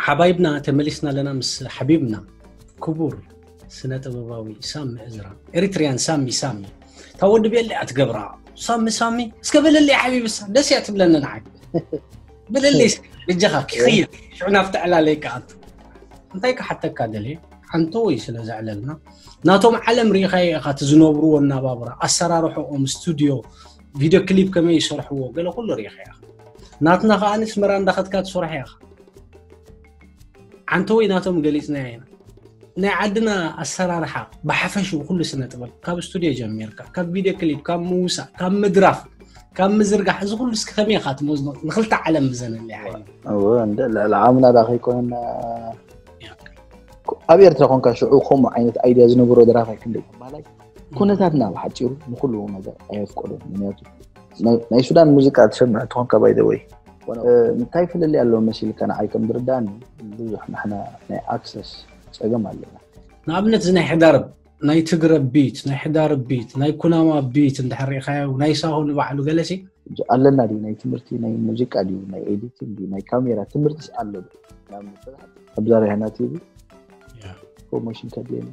ሓባይብና ተመሊስና ኣለና ምስ ሓቢብና ክቡር ስነ ጥበባዊ ሳሚ እዝራ ኤሪትሪያን ሳሚ ሳሚ። እታ ወዲ ቤለ እያ ትገብራ። ሳሚ ሳሚ እስከ በለለይ ሓቢብሳ ደስ እያ ትብለኒ ንዓይ። በለለይ እስከ በጃኻ ክኸይድ ሽዑ ናብቲ ዕላለይ ክኣቱ። እንታይ ክሓተካ ደልየ ሓንቶ ወይ ስለ ዘዕለልና ናቶም ዓለም ርኢኻዮ ኢኻ እቲ ዝነብርዎ እናባብራ ኣሰራርሖኦም ስቱድዮ ቪድዮ ክሊፕ ከመይ ይሰርሕዎ ገለ ኩሉ ርኢኻ ኢኻ። ናትና ከኣ ንስመራ እንዳኸድካ ትሰርሖ ኢኻ። ዓንተወይ ናቶም ገሊጽናዮ ኢና። ናይ ዓድና ኣሰራርሓ ብሓፈሽኡ ኩሉ ስነ ጥበብ ካብ ስቱድዮ ጀሚርካ ካብ ቪድዮ ክሊፕ ካብ ምውሳእ ካብ ምድራፍ ካብ ምዝርጋሕ እዚ ኩሉ እስኪ ከመይ ኢኻ ትመዝኖ ንክልተ ዓለም ምዘነለይ ሓይሉ። እወ እንደ ልዕሊ ዓምና ዳ ከይኮነና ኣብ ኤርትራ ኮንካ ሽዑ ከምኡ ዓይነት ኣይድያ ዝነበሮ ደራፋይ ክንደይ ባህላይ ኩነታትና ብሓፂሩ ንኩሉ ነገር ኣየፍቀዶን ምክንያቱ ናይ ሱዳን ሙዚቃ ትሰምዕ ተኾንካ ባይ ወይ እንታይ ፍልልይ ኣለዎ መሲልካ ንዓይ ከም ዝርዳኒ ብዙሕ ንሕና ናይ ኣክሰስ ፀገም ኣለና። ንኣብነት እዚ ናይ ሕዳርብ ናይ ትግረ ቢት ናይ ሕዳርብ ቢት ናይ ኩናማ ቢት እንድሕር ርኢኻዮ ናይ ሳሆ ንባዕሉ ገለሲ ኣለና ድዩ ናይ ትምህርቲ ናይ ሙዚቃ ድዩ ናይ ኤዲቲንግ ድዩ ናይ ካሜራ ትምህርትስ ኣሎ ድዩ ኣብዛ ራህና ቲቪ ፕሮሞሽን ከድልየኒ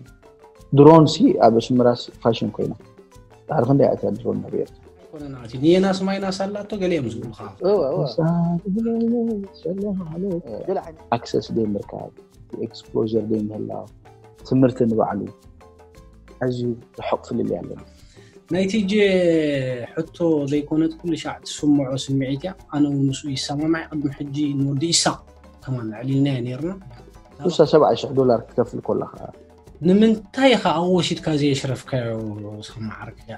ድሮን ሲ ኣብ ኣስመራስ ፋሽን ኮይና ዳሕሪ ክንደይ ኣትያ ድሮን ናብ ኤርትራ ኮነናቲ ንየናስ ማይናስ ኣላቶ ገሊኦም ዝብሉኻ ኣክሰስ ደይ ምርካብ ኤክስፖር ደይ ምህላው ትምህርቲ ንባዕሉ ኣዝዩ ርሑቕ ፍልልይ ኣለና ናይ ቲጂ ሕቶ ዘይኮነት ኩሉ ሻዕ ትስምዖ ስምዒት እያ ኣነ እውን ምስኡ ይሰማማዕ ቅድሚ ሕጂ ንወዲ ኢሳቕ ከማን ኣዕሊልናዮ ነርና ስሳ ሰብዓ ሽሕ ዶላር ክትከፍል ከለኻ ንምንታይ ኢኻ ኣብኡ ወሲድካ ዘየሽረፍካዮ ሰማዓርክ እያ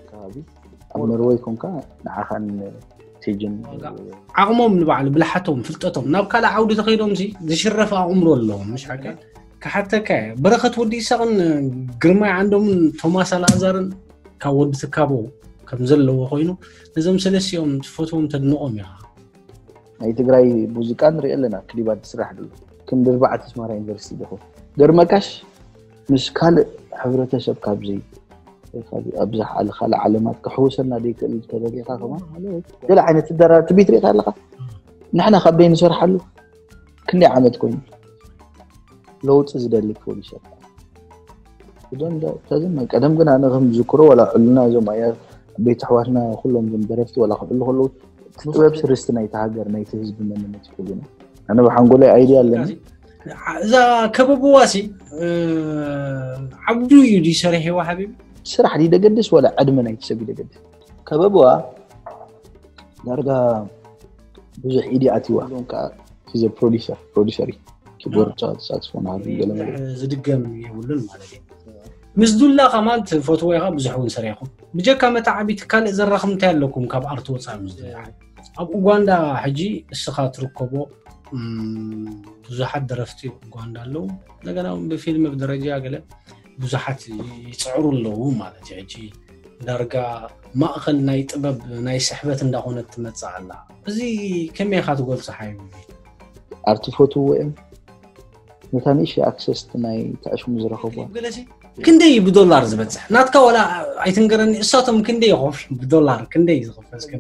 ከባቢ ኣብ ኖርወይ ኮንካ ንዓኻን ቲጅን ዓቕሞም ንባዕሉ ብልሓቶም ፍልጠቶም ናብ ካልእ ዓውዲ ተኸይዶም ሲ ዝሽረፍ ኣእምሮ ኣለዎም ምሽ ሓቀ ክሓተካ እየ በረኸት ወዲ ይሳቕን ግርማይ ዓንዶምን ቶማስ ኣልኣዛርን ካብ ወዲ ትካቦ ከም ዘለዎ ኮይኑ ነዞም ሰለስቲኦም ትፈትዎም ተድንቖም ኢኻ ናይ ትግራይ ሙዚቃ ንሪኢ ኣለና ክሊባት ዝስራሕ ደሎ ክንዲ ኣርባዕተ ኣስመራ ዩኒቨርሲቲ ዲኹ ገርመካሽ ምስ ካልእ ሕብረተሰብ ካብዚ ኣብዚ ኣብዚ ሓደ ካልእ ዓለማት ክሕውሰና ዘይክእል ተደሊኻ ከማ ገለ ዓይነት ትደራ ትቢት ሪኢኻ ኣለኻ ንሕና ካብ ደይ ንሰርሓሉ ክንደይ ዓመት ኮይኑ ለውጢ ዝደሊ ክኸውን ይሸጣ እዞም ተዝም ቀደም ግን ኣነ ከም ዝክሮ ወላ ዕሉና እዞም ኣያ ቤት ኣሕዋትና ኩሎም ዞም ደረፍቲ ወላ ክዕሉ ከለዉ ጥበብ ስርስቲ ናይቲ ሃገር ናይቲ ህዝቢ መንነት ይሕሉና ኣነ ብሓንጎለይ ኣይድያ ኣለኒ እዛ ከበብዋ ሲ ዓብዱ እዩ ድዩ ሰሪሕዋ ሓቢቢ ስራሕ ድዩ ደገድስ ወላ ዕድመ ናይቲ ሰብ እዩ ደገድስ ከበብዋ ዳርጋ ብዙሕ ኢድ ኣትዋ ሎም ከዓ ሂዘ ፕሮዲሰር ፕሮዲሰር እዩ ኪቦርድ ጫወት ሳክስፎን ሃሉ ገለ ዝድገም የብሉን ማለት እዩ ምስ ዱላ ከማን ትፈትዎ ኢኻ ብዙሕ እውን ሰሪሕኹም ብጀካ መተዓቢቲ ካልእ ዘራኽም እንታይ ኣለኩም ካብ ኣርት ወፃኢ ምስ ዱላ ኣብ ኡጋንዳ ሕጂ እስኻ ትርከቦ ብዙሓት ደረፍቲ ኡጋንዳ ኣለዉ እንደገና እውን ብፊልም ብደረጃ ገለ ብዙሓት ይፅዕሩ ኣለዉ ማለት እዩ ሕጂ ዳርጋ ማእኸል ናይ ጥበብ ናይ ስሕበት እንዳኾነት ትመፅእ ኣላ እዚ ከመይ ኢኻ ትገልፆ ሓይሉ ኣር ትፈትዎ እዮም ነታ ንእሽተይ ኣክሰስ ናይ ተዕሽሙ ዝረኸብዋ ገለሲ ክንደይ እዩ ብዶላር ዝበፅሕ ናትካ ወላ ኣይትንገረኒ እሳቶም ክንደይ ይኸፍ ብዶላር ክንደይ ዝኸፈል እስከ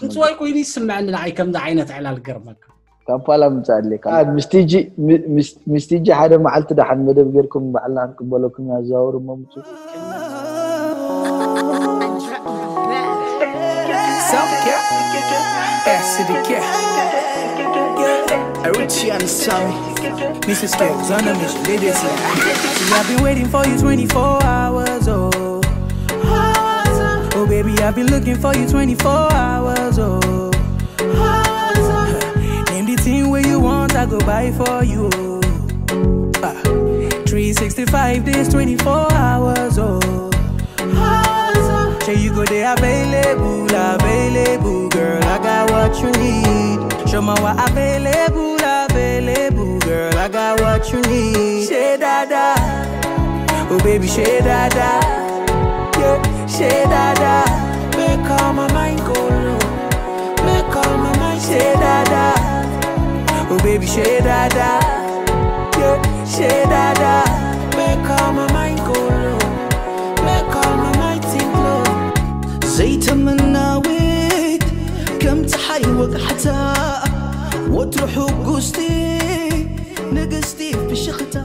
ምፅዋይ ኮይኑ ይስምዐኒ ንዓይ ከምዚ ዓይነት ዕላል ገርመካ ካብ ፓላ ምምፃእ ኣድልየካ ምስ ቲጂ ሓደ መዓልቲ ደሓን መደብ ጌርኩም ባዕልና ክንቅበለኩም ኣዘዋውሩ እሞ ምፁ Self-care, acid care. Eritrean Sami, Missus Care, Zana Mish, Lady Sina. See, I've been waiting for you twenty-four hours, oh. Oh, baby, I've been looking for you twenty-four hours, oh. Name the thing where you want, I go buy for you. Ah, three sixty-five days, twenty-four hours, oh. Say you go there available, available, girl. I got what you need. Show my what available, available, girl. I got what you need. Say dada, oh baby, say dada, yeah, say dada. Make all my mind go low. Make all my mind say dada. Oh baby, say dada. Yeah, say dada. Make all my mind go low. Make all my mind think low. ዘይተመናዊት ከም ፀሓይ ወግሓታ ወትሩ ሕጉስቲ ንግስቲ ፍሽኽታ